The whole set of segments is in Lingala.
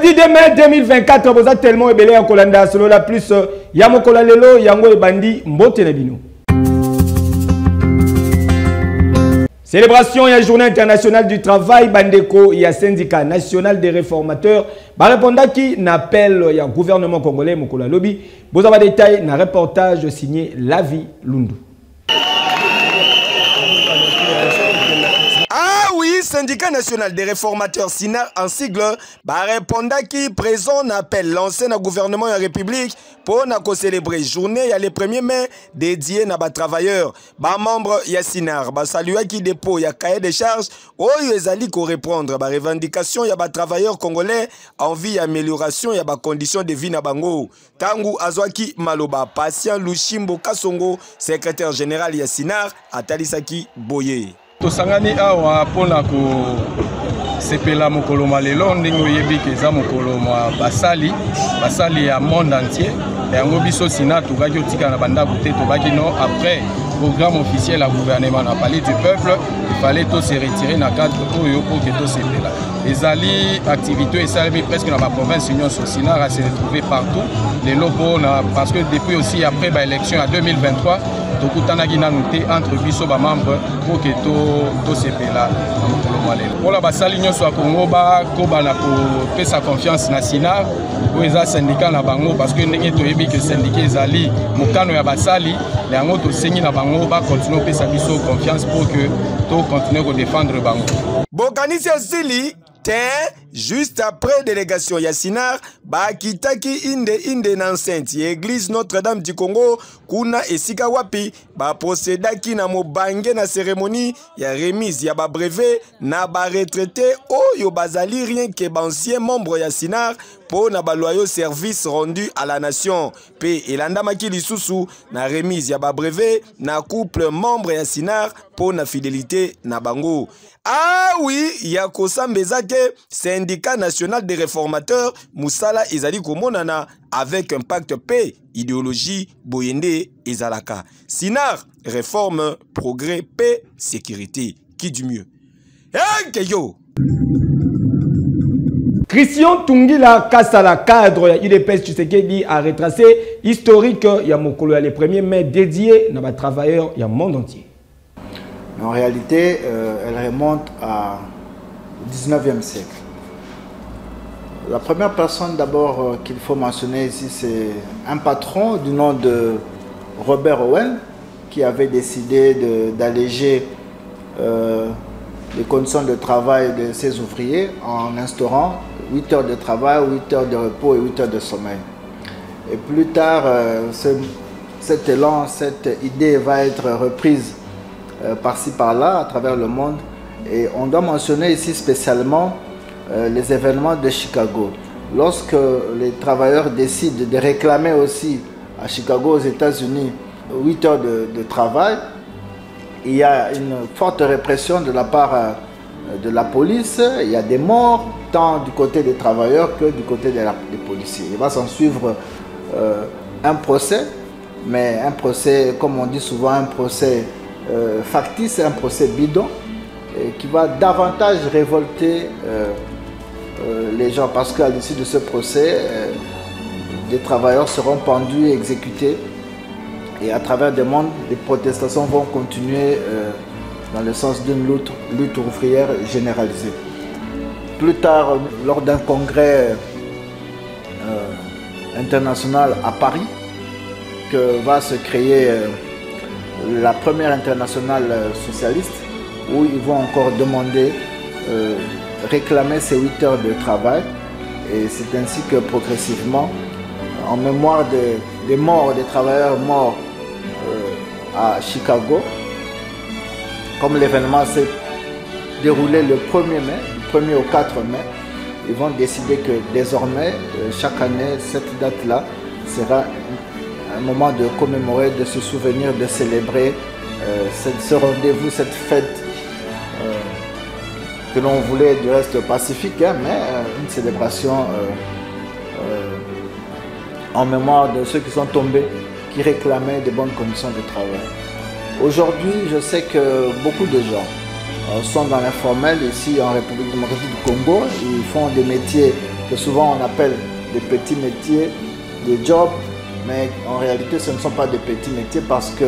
Jeudi 2 mai 2024, boza tellement ebele ya kolanda solola plus ya mokolo lelo yango ebandi mbote na bino. Célébration ya Journée internationale du travail bandeko ya syndicat national des réformateurs barépondaki na appel ya gouvernement congolais mokolo lobi boza ba détail na reportage signé Lavi Lundu. Ah oui, syndicat national des réformateurs SINAR en sigle barépondaki présent na appel lancé na gouvernement ya République mpo na kocélébrer journée ya le 1er mai dédié na batravailleurs. Ba membre ya Sinar basaluaki dépôt ya cahier de charge oyo ezali koreprendre ba revendication ya ba travailleurs congolais en vue ya amélioration ya ba conditions de vie na bango. Ntango azwaki maloba, Patient Lushimbo Kasongo, secrétaire général ya Sinar, atalisaki boye. Tosangani awa mpona kosepela mokolo mwa lelo, ndenge oyebi ke eza mokolo mwa basali, basali ya monde entier. Yango biso Sina tokaki otikala na bandako te, tobaki non, après programme officiel ya gouvernement na Palais du Peuple, il fallait to se retirer na cadre oyo pour que tosepela. Ezali activité oyo esalemi presque na baprovince nyonso. Sinar a se retrouvé partout lelo mpona, parce que depuis aussi après baélection ya 2023 tokutanaki nanu te entre biso bamembre mpo ke tosepela na mokolo mwa lelo. Mpona basali nyonso ya Congo bakoba na kopesa confiance na Sinar oyo eza syndicat na bango, parce que ndenge toyebi ke syndicat ezali mokano ya basali na yango, tosengi na bango bakontinue kopesa biso confiance pour que tokontinue kodefendre bango. Bokanisi esili te, juste après délégation ya Sinar bakitaki inde inde na enceinte ya église Notre-Dame du Congo, kuna esika wapi baprocédaki na mobange na cérémonie ya remise ya babrevet na baretraité oyo bazali rien que baancien membre ya Sinar mpo na baloyaux service rendu à la nation. Mpe elandamaki lisusu na remise ya babrevet na couple membre ya Sinar mpo na fidélité na bango. Ah oui, ya kosamba eza te, syndicat national des réformateurs mosala ezali komonana avec impact mpe idéologie boye nde ezalaka. Sinar, réforme, progrès, paix, sécurité. Qui du mieux? Hey, yo! Christian Tungila Kassala, cadre ya UDPS Tshisekedi, a retracé historique ya mokolo ya le 1er mai dédié na ba travailleurs ya monde entier. Mais en réalité, elle remonte à 19e siècle. La première personne d'abord qu'il faut mentionner ici, c'est un patron du nom de Robert Owen, qui avait décidé d'alléger les conditions de travail de ses ouvriers en instaurant 8 heures de travail, 8 heures de repos et 8 heures de sommeil. Et plus tard, cet élan, cette idée va être reprise par-ci par-là à travers le monde. Et on doit mentionner ici spécialement les événements de Chicago. Lorsque les travailleurs décident de réclamer aussi à Chicago, aux États-Unis, 8 heures de travail, il y a une forte répression de la part de la police, il y a des morts, tant du côté des travailleurs que du côté des policiers. Il va s'en suivre un procès, mais un procès, comme on dit souvent, un procès factice, un procès bidon, et qui va davantage révolter les gens, parce qu'à l'issue de ce procès, des travailleurs seront pendus et exécutés. Et à travers le monde, les protestations vont continuer dans le sens d'une lutte ouvrière généralisée. Plus tard, lors d'un congrès international à Paris, que va se créer la première internationale socialiste, où ils vont encore réclamer ces 8 heures de travail. Et c'est ainsi que progressivement, en mémoire des morts, des travailleurs morts à Chicago, comme l'événement s'est déroulé le 1er mai, du 1er au 4 mai, ils vont décider que désormais, chaque année, cette date-là sera un moment de commémorer, de se souvenir, de célébrer ce rendez-vous, cette fête que l'on voulait du reste pacifique, hein, mais une célébration en mémoire de ceux qui sont tombés, qui réclamaient de bonnes conditions de travail. Aujourd'hui, je sais que beaucoup de gens sont dans l'informel ici en République démocratique du Congo. Ils font des métiers que souvent on appelle des petits métiers, des jobs, mais en réalité ce ne sont pas des petits métiers parce que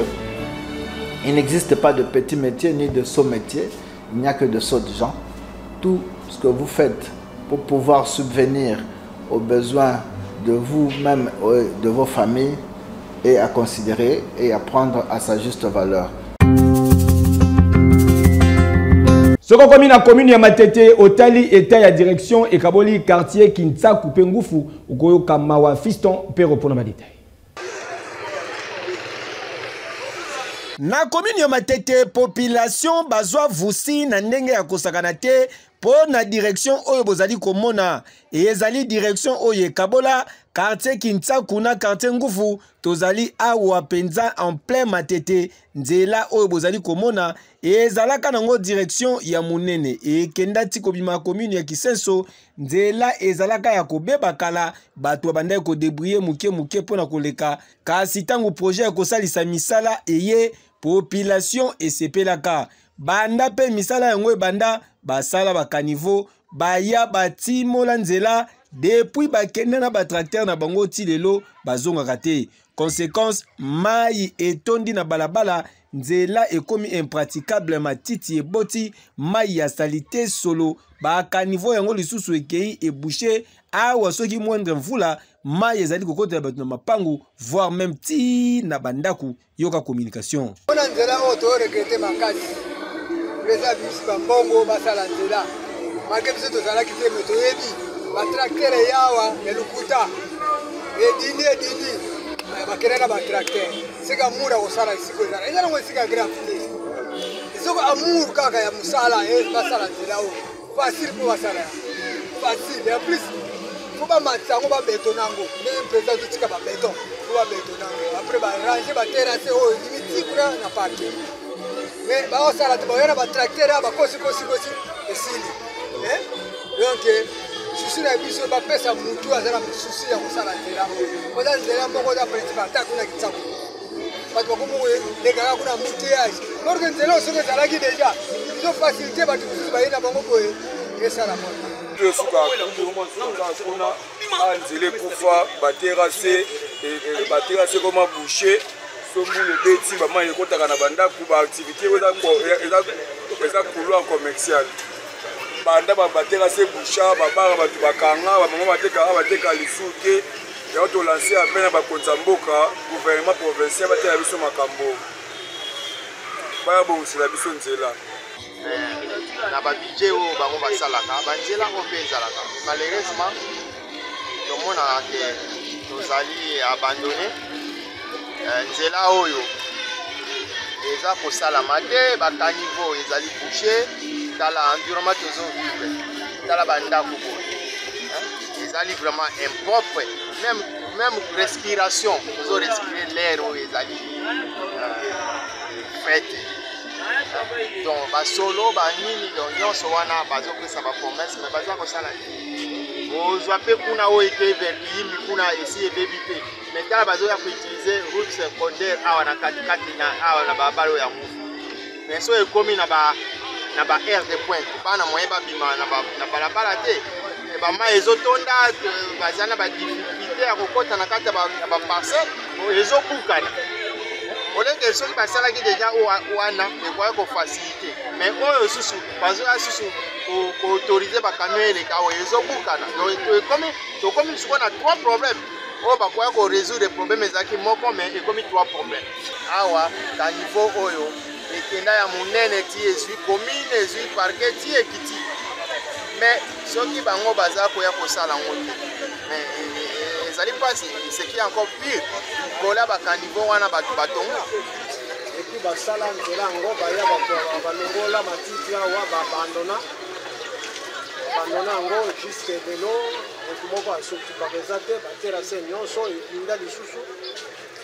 il n'existe pas de petits métiers ni de sots métiers, il n'y a que de sots gens. Tout ce que vous faites pour pouvoir subvenir aux besoins de vous-même et de vos familles est à considérer et à prendre à sa juste valeur. Soki okomi na commune ya Matete, otali etat ya direction ekaboli quartier Kintsaku mpe Ngufu, okoyoka mawa. Fiston mpe repona ba détail. Na commune ya Matete, population bazwa vusi na ndenge ya kosakana te mpo na direction oyo bozali komona. Ezali direction oyo ekabola quartier Kintsaku na quartier Ngufu. Tozali awa mpenza en plein Matete. Nzela oyo bozali komona ezalaka nango direction ya monene ekenda ti kobima commune ya Kisenso. Nzela ezalaka ya kobeba kala, bato babandaki kodébrouiller moke moke mpo na koleka. Kasi ntango projet ya kosalisa misala eye, population esepelaka. Banda mpe misala yango ebanda, basala bacaniveaux, baya batimola nzela. Depuis bakende na batracteur na bango, ti lelo bazongaka te. Conséquence, mai etondi na balabala, nzela ekomi impraticable, matiti eboti, mai ya saleté solo. Bacaniveaux yango lisusu ekei eboucher awa. Soki moindre mvula, mai ezali kokotela bato na mapangu, voire même ti na bandako. Yoka communication. Mpona nzela oyo, toregretter makasi. Président abimisi bambongo, basala nzela. Malgré biso tozalaki te, mais toyebi batracteur yawa ya lokuta edindi edindi, bakende na batracteur. Sika amour ya kosala esika ezala, eza nango esika grave te. Soki amour kaka ya mosala, basala nzela oyo facile, mpo basala yango facile. En plus faut bamatisa yango, babétonner yango ndenge président azotika babéton. Faut babétonner yango, après baranger baterrasse oyo endimi ti kuna na parking. Mais baosala te, baoya na batracteur ya bakosikosi esili. Donc souci na biso, bapesa mutu aza na souci ya kosala nzela oyo. Oza nzela moko eza principal ata kuna Kitsaku, bato bakomi lekaka kuna, embouteillage. Or que nzela oyo soki ezalaki déjà, ezofaciliter bato mosusu baye na bango boye, esala mona. Suka kuna a nzela ekufa, baterrasse, baterrasse ekoma bouché. So mbula ebeti, bamai ekotaka na bandako, baactivité eza couloir commercial. Banda baterrasse boucha, babara, bato bakanga, bamama batekaka, bateka lisusu te. Yango tolancer appel na bakonzi ya mboka, gouvernement provincial, batela biso makambo, baya bongisela biso nzela. Na babudget oyo bango basalaka, banzela oyo mpe ezalaka. Malheureusement tomonaka ke tozali abandonné. Nzela oyo eza kosalama te, bacaniveaux ezali bouché. Tala environnement tozovivre, tala bandako boye ezali vraiment impropre. Même respiration, tozorespirer l'air oyo ezali fete. Donc basolo banini, donc nyonso wana bazopesa bapromesse, mais baza kosala te. Ozwa mpe kuna oyo eke vers Kiyimbi kuna, esi ebebi mpe. Mais tala, bazoya koutiliser route secondaire awa na katikati na awa na balabala oyo ya Ngufu. Mais so ekomi na ba heure de pointe, bana moyen babima na balabala te. Bamai ezotonda, baza na badifficulté ya kokɔta na kati ya baparcelle, ezobukana. Oleke soki basalaki déjà wana, ekoki kofaciliter. Mais oyo susu bazoya susu koautoriser bacamion eleka, oyo ezobukana. Donc tokomi sikoyo na trois problème oyo bakoya korésoudre. Problème ezalaki moko, mais ekomi trois problème. Awa caniveau oyo ekenda ya monene ti ezwi commune, ezwi parquet, ti ekiti. Mais soki bango baza koya kosala yango te, mais ezali mpasi. Ce qui est encore pire, kola bacaniveau wana bato batonga. Et puis basala nzela yango, baya balongola matiti awa, babandona bandona yango. Jusque lelo motu moko asokipaka eza te. Baterrasse nyonso ebinda lisusu.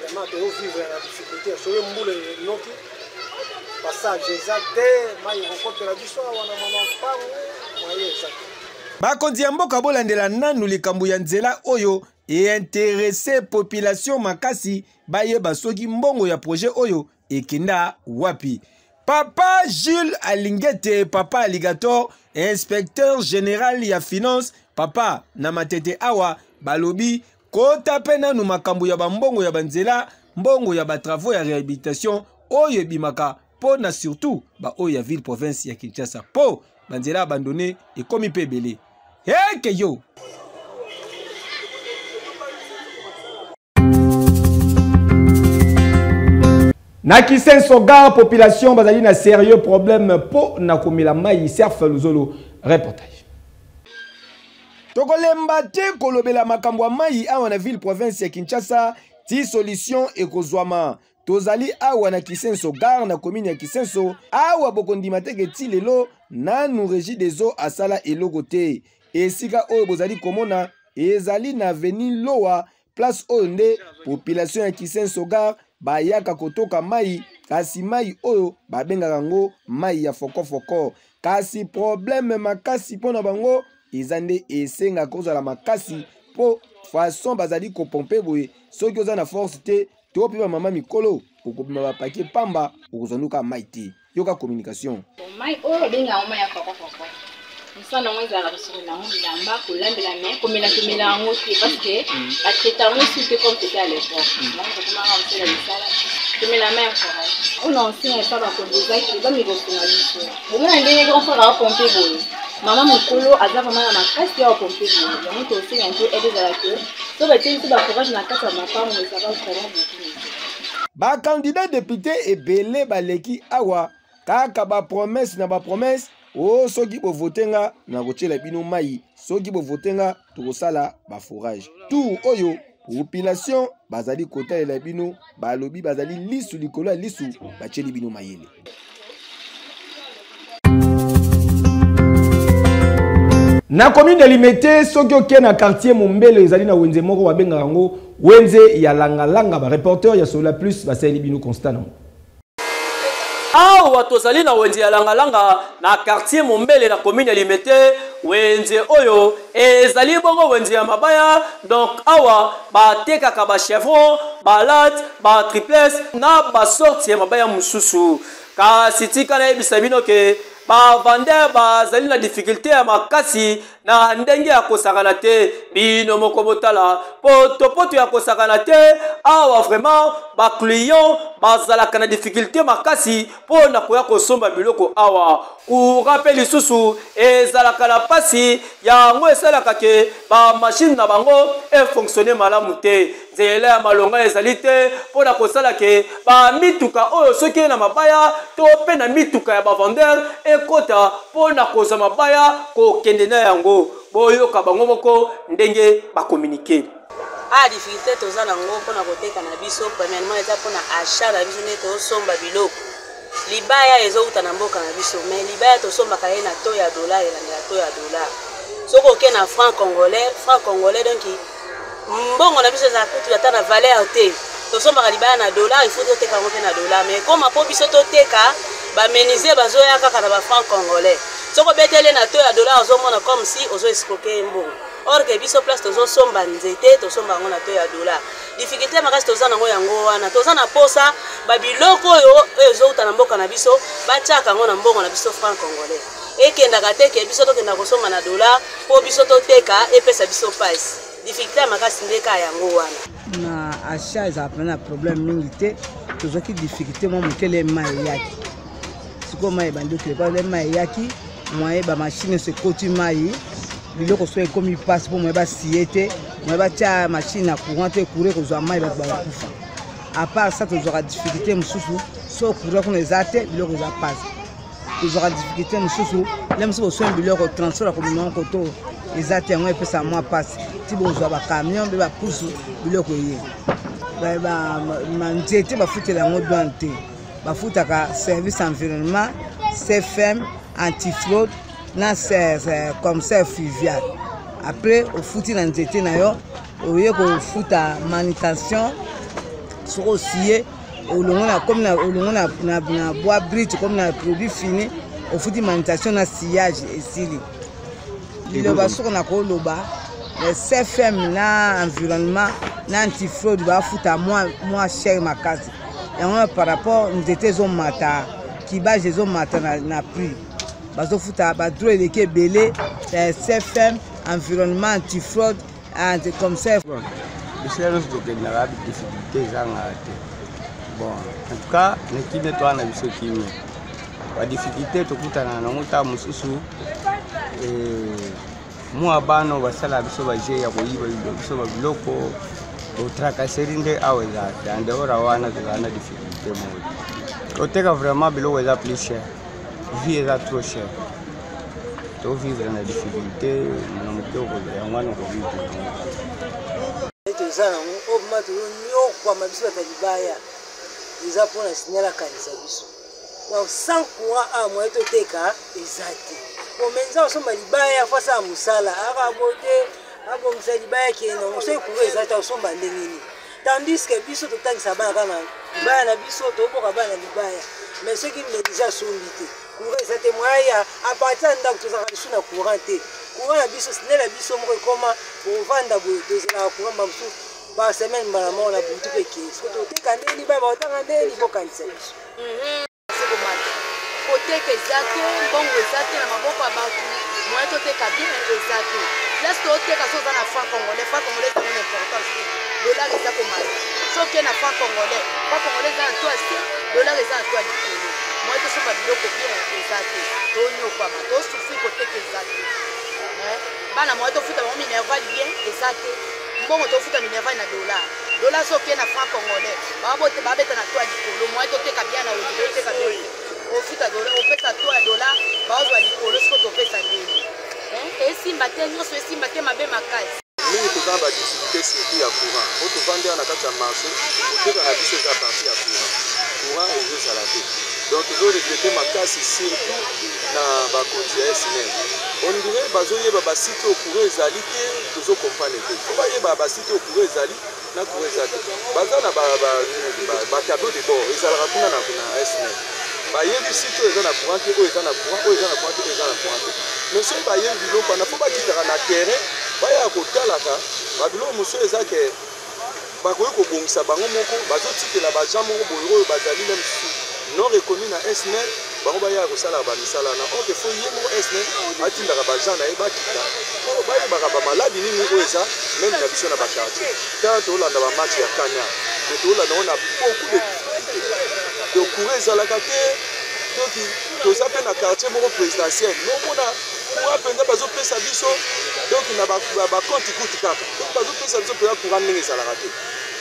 Vraiment tozovivre na difficulté. Soki mbula enoki, passage eza te, mai ekokotela biso awa na mama mpangu, moyen eza te. Bakonzi ya mboka, bolandela nanu likambo ya nzela oyo eintéresser population makasi, bayeba soki mbongo ya projet oyo ekenda wapi. Papa Jules Alingete, papa Alligator, inspecteur général ya finance. Papa na Matete awa balobi kota mpe nanu makambo ya bambongo ya banzela, mbongo ya batravaux ya rehabilitation oyo ebimaka mpo na surtout baoyo ya ville province ya Kinshasa, mpo banzela abandonne ekomi mpe ebele. Eke yo! Na Kisenso gare, population bazali na sérieux problème mpo na komela mai. Serf Luzolo, reportage. Tokolemba te kolobela makambo ya mai awa na ville province ya Kinshasa ti solution ekozwama. Tozali awa na Kisenso gare na commune ya Kisenso. Awa bokondima te ke ti lelo nanu Régie des eaux asala eloko te. Esika oyo bozali komona ezali na avenue Loa, place oyo nde population ya Kisenso gare bayaka kotoka mai, kasi mai oyo babengaka yango mai ya fokofoko. Kasi problème makasi mpo na bango eza nde esengaka kozala makasi, mpo façon bazali kopompe boye, soki oza na force te to mpe bamama mikolo okobima bapake pamba, okozwa ndoka mai te. Yoka communication. Mai oyo babengaka yango mai ya fokofoko, mosala yango ezalaka kosokola yango bilamba, kolambela, mais komela tomela yango te parce que batraite yango su te comme c'était à l'époque. Donc tokomaka kosala misala, tomela mai ya forage. Oyo na osenga epa bakonzi ezaki bameka kosunga biso. Bomona ndenge grand frère aopompe boye, mama mokolo aza vraiment na makasi ya opompe boye. Yango tosenga mpe aide ezala ke so batie biso baforage na kati ya mapango, ça va vraiment beaucoup. Bakandidat depute ebele baleki awa kaka bapromese na bapromese. O soki bovote nga nakotiela bino mai, soki bovote nga tokosala baforage. Tour oyo population bazali kotalela bino, balobi bazali lisu likolo ya lisu, batieli bino mayele. Na commune ya Limete, soki oke na quartier Mombele, ezali na wenze moko babengaka yango wenze ya langalanga. Ba reporter ya Sola Plus basaleli bino constat nango. Awa tozali na wenze ya langalanga na quartier Mombele na commune ya Limete. Wenze oyo ezali bongo wenze ya mabaya. Donc awa batekaka ba chevron, ba latte, ba triples na ba sorte ya mabaya mosusu. Kasi tika nayebisa bino ke bavandeur bazali na difficulté ya makasi na ndenge ya kosakana te. Bino moko botala potopoto ya kosakana te. Awa vraiment baclient bazalaka na difficulté makasi mpo na koya kosomba biloko awa. Courant mpe lisusu ezalaka na mpasi, yango esalaka ke bamashine na bango efonctionne malamu te. Nzela ya malonga ezali te mpo na kosala ke bamituka oyo soki na mabaya to mpe na mituka ya bavendeur ekota mpo na kozwa mabaya kokende na yango. Boyoka bango moko ndenge bakomunike. Ah, difficulté toza nango mpona koteka na biso, premièrement eza mpona achat na biso nde tosomba biloko. Libaya ezowuta na mboka na biso, mais libaya tosombaka ye na taux ya dollar, elandela taux ya dollar. Soki oke na franc congolais, franc congolais donc mbongo na biso ezala kutu ata na valeur te. Tosombaka libaya na dollar, il faut toteka yango mpe na dollar, mais ekoma mpo biso toteka, bamenuisier bazoya kaka na bafranc congolais. Soki obeteli na taux ya dollar, ozomona comme si ozo escroquer ye mbongo, or ke biso place tozosomba nzete, tosomba yango na taux ya dollar. Difficulté makasi toza nango yango wana. Toza na posa babiloko oyo oyo ezowuta na mboka na biso, batiaka yango na mbongo na biso franc congolais. Ekendaka te ke biso tokenda kosomba na dollar mpo biso toteka, epesa biso mpasi. Difficulté ya makasi nde kaka yango wana. Na achat ezala mpena na problème mingi te. Tozwaki difficulté mwa moke le mai eyaki. Sikoyo mai ebandi okele, le mai eyaki, moye bamashine nyonso ekoti mai, biloko so ekomi mpasi mpo moye basiye te, moye batya mashine na courant te, courant ekozwa mai, bato bakokufa. À part ça, tozwaka difficulté mosusu, so courant kuna eza te, biloko eza mpasi. Tozwaka difficulté mosusu le mosusu bosombi biloko, transport ya komema koto eza te, yango epesaka mwa mpasi ti bozwa bacamion mpe bapusu biloko eye. Banzete bafutela yango douane te, bafutaka service environnement, CFM, antifraude na commissaire fluvial. Après ofuti na nzete na yo, oye kofuta manutention. Soki osiye olongo na komi na olongo na, na, na bois brut komi na produit fini, ofuti manutention na sillage, esili. Liloba soko na koloba, CFM na environnement na antifraude bafuta mwa mwa cher makasi. Yango par rapport nzete ezomata, kibage ezomata na prix, bazofuta badroit eleki ebele. CFM, environnement, antifraude, anti commissaire. Bisika nyonso tokendaka difficulté ezangaka te. Bon, en tout cas na kimia, toa na biso kimia. Badifficulté tokutana nango ntango mosusu, mwa bana basala biso baje ya koyiba biso babiloko, botracasserie nde awa ezala te. En dehors wana, tozala na difficulté moko te. Koteka vraiment biloko eza plus cher, vie eza trop cher, tovivre na difficulté na moke okozwa yango wana, okovivre nango. Toza nango oyo ma tozonyokwama biso bato ya libaya, eza mpona SNEL akanisa biso. Donc sans courant awa, moyen toteka eza te. Omenza osomba libaya, fo asala mosala akabo te, abongisa libaya kende nango. Soki courant eza te, osomba ndenge nini? Tandis que biso totangisa bana kaka na libaya na biso, toboka bana na libaya. Mais soki menuisier asombi te, courant eza te, moyen ya à partir ya ndako tozalaka lisusu na courant te. Courant na biso, SNEL na biso moko ekoma kovanda boye, tozelaka courant bamosusu par semaine mbala moko na butu mpe ekei. Soki toteka ndeni, libaya bakotanga ndeni, bokanisa biso. Komata koteka eza te, mbongo eza te na maboko ya bato, moyen toteka bien eza te. Place toteka, so oza na franc congolais, franc congolais ezango na importance te. Dollar eza komata. So okei na franc congolais, franc congolais eza na to ya se, dollar eza na to ya likolo. Moyen tosomba biloko bien eza te, tonyokwama, tosouffrir, koteka eza te. Bana, moyen tofuta bango minerval bien eza te. Mbongo tofuta minerval na dollar, dollar so okei na franc congolais, babeta na to ya likolo. Moyen toteka bien na wenze, toteka bien te. Ofuta dollar, opesa to ya dollar, bazwa likolo. Siko topesa ndenge esimba te, nyonso esimba te, mabe makasi. Mingi toza na badifficulté, surtout ya courant. Po tovandi awa na kati ya marché, koteka na biso eza partie ya courant. Courant ezozala te, donc tozoregretter makasi, surtout na bakonzi ya SNEL. On dirait bazoyeba basite oyo courant ezali te, tozokomprendre te. Fo bayeba basite oyo courant ezali na courant eza te. Baza na batableau de bord ezalaka kuna na SNEL, bayebi site oyo eza na courant te, oyo eza na courant, oyo eza na courant te, oyo eza na courant te. Mais soki bayebi biloko wana, fo bakitaka na terrain, baya kotalaka babiloko mosusu. Eza ke bakoki kobongisa bango moko, bazotikela baagent moko boye oyo bazali na mosusu non reconnu na SNEL, bango bayaka kosalaka bamisala wana. Or fo ye moko SNEL atindaka baagent na ye bakita mpo bayebaka bamaladi nini oyo eza même na biso na baquartier. Tala, tolanda bamatch ya kanya, mais tolanda ngo na beaucoup de difficulté. Donc courant ezalaka te. Donc toza mpe na quartier moko présidentiel, nomona courant mpenza bazopesa biso donc na bacompte goutte kaka. Donc bazopesa biso mpenza courant ndenge ezalaka te,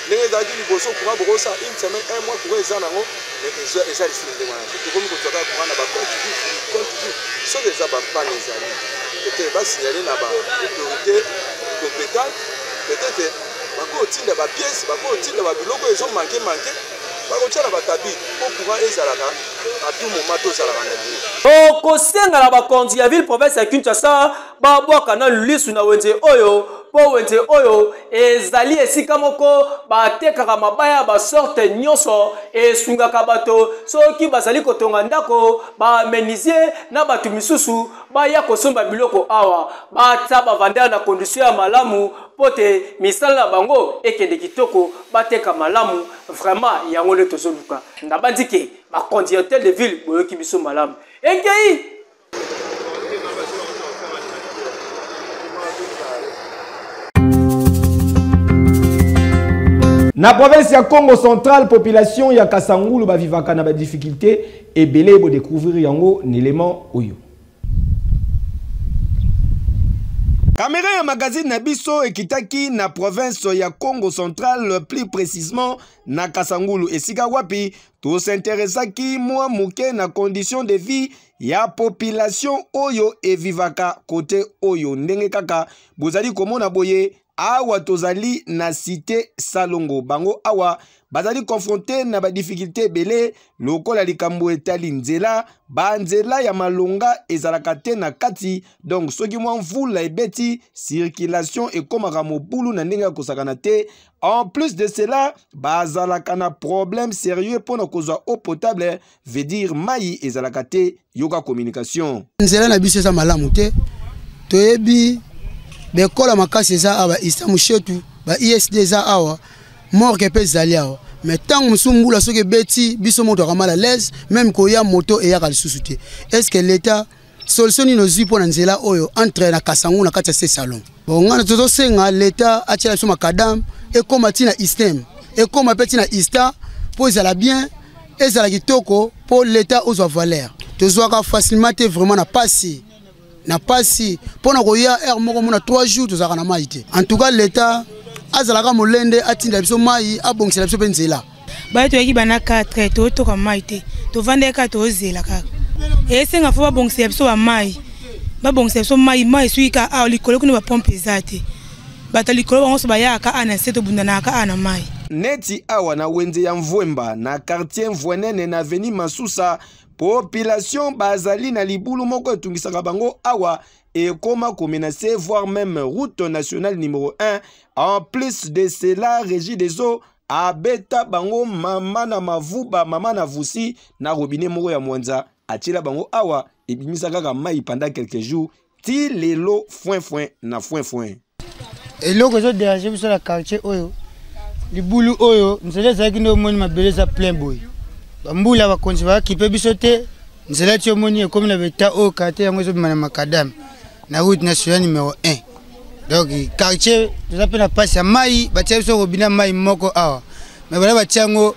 ndenge ezalaki liboso. Courant bokosa une semaine, un mois, courant eza nango, mais eza lisusu ndenge wana te. Tokomi kozwa kaka courant na bacompte goutte, compte goutte. Soki eza bapanne ezali, peut-être basignale na baautorité compétente, peut-être bakotinda bapièce, bakotinda babiloko ezomanquer manquer, bakotia na bakabi mpo courant ezalaka à tout moment, tozalaka na yango. Okosenga na bakonzi ya ville province ya Kinshasa babwaka na lisu na wenze oyo, mpo wenze oyo ezali esika moko batekaka mabaya basorte nyonso esungaka bato soki bazali kotonga ndako, bamenuisier na bato misusu baya kosomba biloko awa. Batia bavandeur na condition ya malamu mpo te misala na bango ekende kitoko, bateka malamu. Vraiment, yango nde tozoluka. Nabandi ke bakonzi ya hotel de ville boyoki biso malamu. Ekei. Na province ya Congo Central, population ya Kasangulu bavivaka na badifficulté ebele. Bodécouvrir yango na élément oyo. Kamera ya magazine na biso ekitaki na province ya Congo Central, plus précisément na Kasangulu, esika wapi tosinteresaki mwa moke na condition de vie ya population oyo evivaka kote oyo. Ndenge kaka bozali komona boye, awa tozali na cité Salongo. Bango awa bazali confronté na badifficulté ebele, lokola likambo etali nzela. Banzela ya malonga ezalaka te na kati, donc soki mwa mvula ebeti, circulation ekomaka mobulu na ndenge ya kosakana te. En plus de cela, bazalaka na problème sérieux mpona kozwa eau potable, veut dire mai ezalaka te. Yoka communication. Nzela na biso eza malamu te. Toyebi bekola makasi eza awa, isa mushetu ba isd eza awa, morgue mpe ezali awa. Mais ntango mosusu mbula soki ebeti biso, moto aka mal à l'aise, même koya moto eyaka lisusu te. Est ce que l'état Solution nini ozwi mpo na nzela oyo entre na Kasangu na kati ya se salon? Bon, ngai tozosenga leta atiela biso makadam ekóma ti na istem, ekóma mpe ti na ista, mpo ezala bien, ezala kitoko, mpo leta ozwa valeur. Tozwaka facilement te, vraiment na pasi, na pasi mpo na koya heure moko mona 3 jours tozalaka na mai te. En tout cas, leta azalaka molende, atinda biso mai, abongisela biso mpe nzela. Baye toyaki bana 4, toyotoka mai te, tovandaki kaka, tozela kaka. Esenga fo babongisela biso bamai, babongisela biso mai. Mai esuki kaka awa likolo kuna, bapompe eza te. Bato ya likolo bango nyonso bayaka awa na se, tobundanaka awa na mai. Neti awa na wenze ya Mvwemba, na quartier Mvwenene, na avenue Masusa, population bazali na libulu moko etungisaka bango awa, ekoma komenacer voire même route nationale numéro 1. En plus de cela, Régie des eaux abeta bango mama na mavuba, mama na vusi na robinet moko ya mwanza atiela bango awa, ebimisa kaka mai pendant quelques jours, ti lelo foin foin na foin foin. Eloko ezoderange biso na quartier oyo, libulu oyo. Nzela ezalaki nde omoni mabele eza plein boye. Bambula, bakonzi bakipe biso te. Nzela ti omoni ekomi na beta oyo, quartier yango ezobima na macadam na route nationale numéro 1. Donc quartier toza mpe na mpasi ya mai. Batia biso robinet mai moko awa, mais bala batia yango,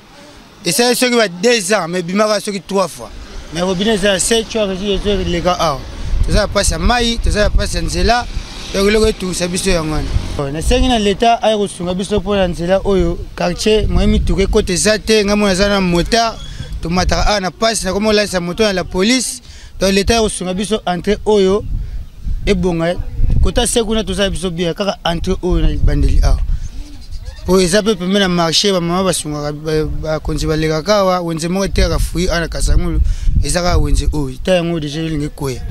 esali soki ba 2 ans, mais ebimaka soki 3 fois. Mais robinet eza ya se twa ezoleka awa. Toza na mpasi ya mai, toza na mpasi ya nzela. Donc eloko etungisa biso yango wana. Nasengi na leta aya kosunga biso mpo na nzela oyo. Quartier moye mituka ekota eza te. Ngai mona aza na motard, tomataka awa na mpasi, nakomi kolalisa moto na la police. Donc leta ya kosunga biso, entrée oyo ebonga. Kota se kuna tozala biso bien, kaka entrée oyo na libandeli awa, po eza mpe pembe na marché. Bamama basungaka, bakonzi balekaka awa. Wenze moko etekaka fruit awa na Kasangulu eza kaka wenze oyo. Ta yango deja elingi ekweya.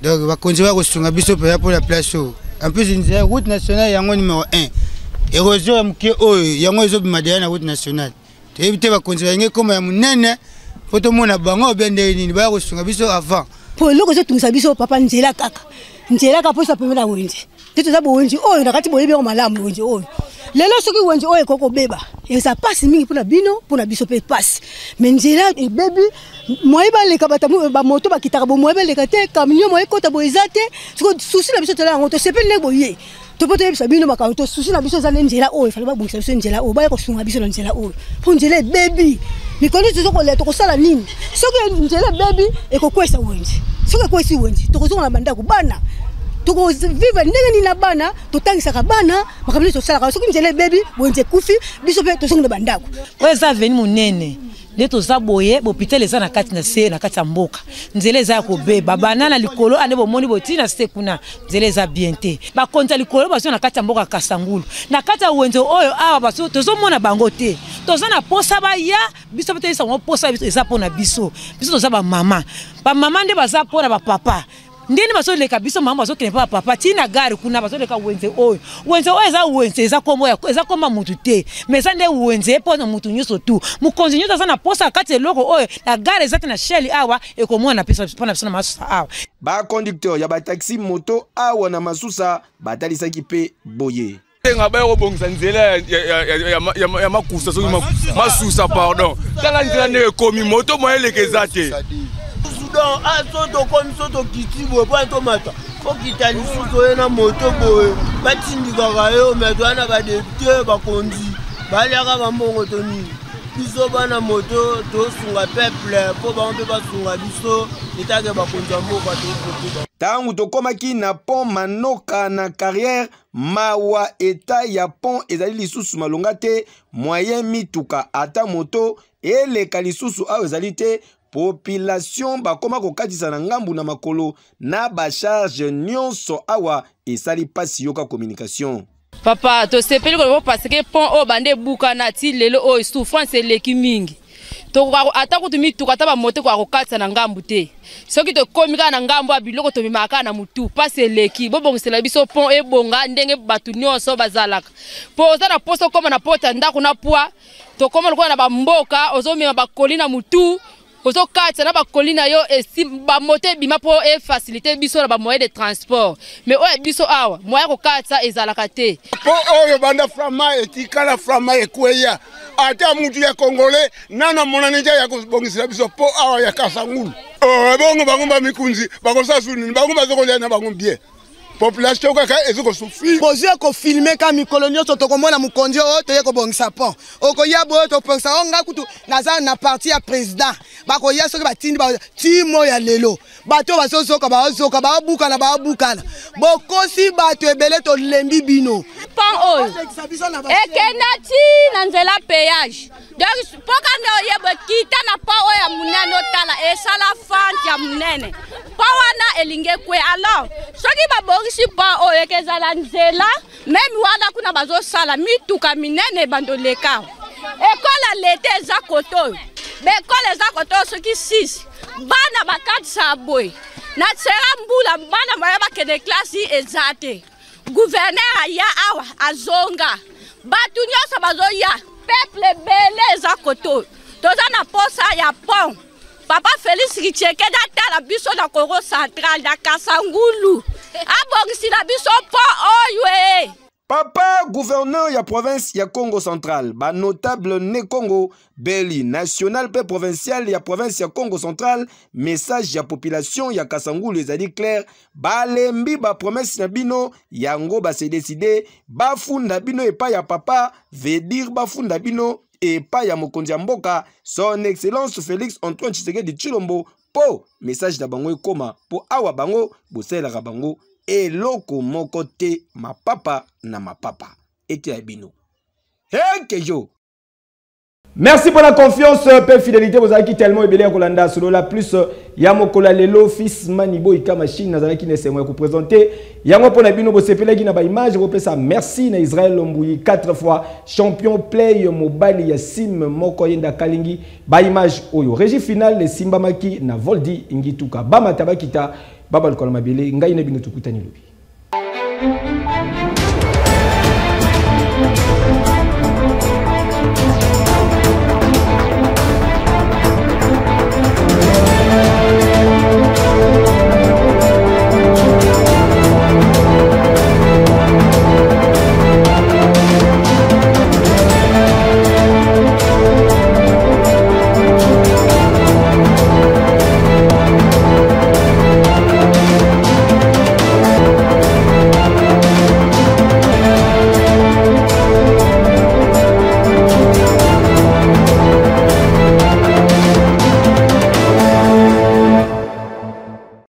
Donc bakonzi baya kosunga biso mpenza mpo na place oyo. En plus, nzela route nationale yango numéro 1, érosion ya moke oyo yango ezobima deya na route nationale. Toyebi te, bakonzi balingi ekoma ya monene mpo tomona bango obia ndenge nini. Baya kosunga biso avant. Mpo eloko ezotungisa biso, papa, nzela kaka, nzela kaka, mpo eza pembe na wenze te. Toza bowenze oyo na kati, boyebi yango malamu. Wenze oyo lelo, soki wenze oyo ekoki kobeba, eza mpasi mingi mpona bino, mpona biso mpe mpasi. Me nzela ebebi, moye baleka, bamoto bakitaka bo, moye baleka te, camion moye ekota boye eza te. Siko susi na biso tola yango, tosepeli ndenge boye to mpo toyebisa bino makambo. To susi na biso eza nde nzela oyo, efale babongisa biso nzela oyo, baya kosunga biso na nzela oyo, mpo nzela ebebi. Mikolo nyonso tozokolela, tokosala nini soki nzela ebebi? Ekokwesa wenze. Soki ekwesi wenze, tokozonga na bandako, bana tokovivre ndenge nini na bana? Totangisaka bana, makambo nyonso tosalaka. Soki nzela ebebi, wenze ekufi, biso mpe tozongi na bandako. Oyo eza aveni monene nde toza boye. Bopitel eza na kati na se, na kati ya mboka. Nzela eza ya kobeba bana na likolo ande bomoni boti na se kuna, nzela eza bien te. Bakonzi ya likolo bazo na kati ya mboka Kasangulu, na kati ya wenze oyo awa, tozomona bango te. Toza na posa baya biso mpe toyebisa bango posa biso eza mpo na biso. Biso toza bamama, bamama nde baza mpo na bapapa. Ndenge bazoleka biso mama, bazokende mpa bapapa ti na gare kuna, bazoleka wenze oyo. Wenze oyo eza wenze, eza kombo, eza komba mutu te, mais eza nde wenze mpo na mutu nyonso tu. Mokonzi nyonso aza na posa kati eloko oyo na gare eza te na sheli awa, ekomona mpo na biso na Masusa awa. Baconducteur ya bataxi moto awa na Masusa batalisaki mpe boye. Tenga baya kobongisa nzela ya Makusa, soki Masusa, pardon. Tala nzela ndenge ekomi, moto moye eleka eza te. Sudan so tokomi, so tokiti boye mpo tomata, okita lisusu oye na moto boye, batindikaka yo. Me toya na badepute, bakonzi baliaka bambongo to nini? Biso bana moto tosunga peuple mpo bango mpe basunga biso etake bakonzi ya mboka tokoki. Ntango tokomaki na pont Manoka na carrière, mawa, eta ya pont ezali lisusu malonga te. Moyen mituka ata moto eleka lisusu awa ezali te. Population bakoma kokatisa na ngambu na makolo na bacharge nyonso. Awa esali mpasi, yoka communication. Papa, tosepeli koloba parce que pont oyo bande ebukana ti lelo oyo, souffrance eleki mingi. Tokoka ata kutu mituka ata bamoto ekoka kokatisa na ngambu te. Soki tokomi kaka na ngambu ya biloko, tomemaka kaka na motu. Mpasi eleki. Bobongisela biso pont ebonga ndenge bato nyonso bazalaka, mpo oza na posa okóma na pota ndako na pwa. Tokóma lokola na bamboka, ozomema bakoli na motu, ozokatisa na bakoli na yo. Esi bamoto ebima mpo efacilite biso na bamoyen de transport, mais oyo biso awa moyen kokatisa ezalaka te. Mpo oyo banda frama etikala, frama ekweya, ata mutu ya congolais nano amonani te ya kobongisela biso mpo awa ya Kasangulu. Oh, bongo bango bamikunzi bakosala su nini? Bango bazokolia na bango bien, population kaka ezo kosouffrir. Bozwi kofilme ka mikolo nyonso, tokomona mokonzi oyo toye kobongisa pont, okoya boye topongisa oyo. Ngai kutu naza na parti ya président. Bakoya soki batindi timo ya lelo, bato oyo bazozoka, baozoka, baobukana, baobukana. Bokosi bato ebele, tolembi bino. Pont oyo ekenda ti na nzela péage, donc mpoka nde oyeba kita na pont oyo ya monene, otala esala fente ya monene, pont wana elingi ekwe. Alors soki babongisi pont oyo, ekezala nzela même wana kuna bazosala mituka minene ebando leka. Ekole leta eza kote oyo, baekole eza kote oyo. Soki 6 bana bakatisaka boye na tsera mbula, bana baya bakende klasi eza te. Gouverneur aya awa, azonga, bato nyonso bazoya, peuple ebele eza kote oyo. Toza na posa ya pont. Papa Félix Tshisekedi atala biso na Kongo Central, na Kasangulu, abongisila biso pont oyo e. Papa gouverneur ya province ya Congo Central, banotable ne Congo beli national mpe provincial ya province ya Congo Central, message ya population ya Kasangulu ezali clair: balembi bapromese na bino. Yango base décider bafunda bino epai ya papa, veut dire bafunda bino epai ya mokonzi ya mboka, Son Excellence Félix Antoine Tshisekedi Tshilombo, mpo message na bango ekóma, mpo awa bango bosalelaka bango eloko moko te. Mapapa na mapapa ete ya bino hekejo. Merci pour la confiance pe fidélité. Bozalaki tellement ebele ya kolanda Solola Plus ya mokolo ya lelo. Fils Manibo Ika Machine nazalaki na esengo ya koprésenter yango mpo na bino. Bosepelaki na baimage, bopesa merci na Israel Lombuyi, 4 fois champion play, mobali ya sim moko yenda kalingi baimage oyo. Régie finale esimbamaki na Voldi Ngituka. Bamata bakita babalukala mabele, ngai na bino tokutani lobi.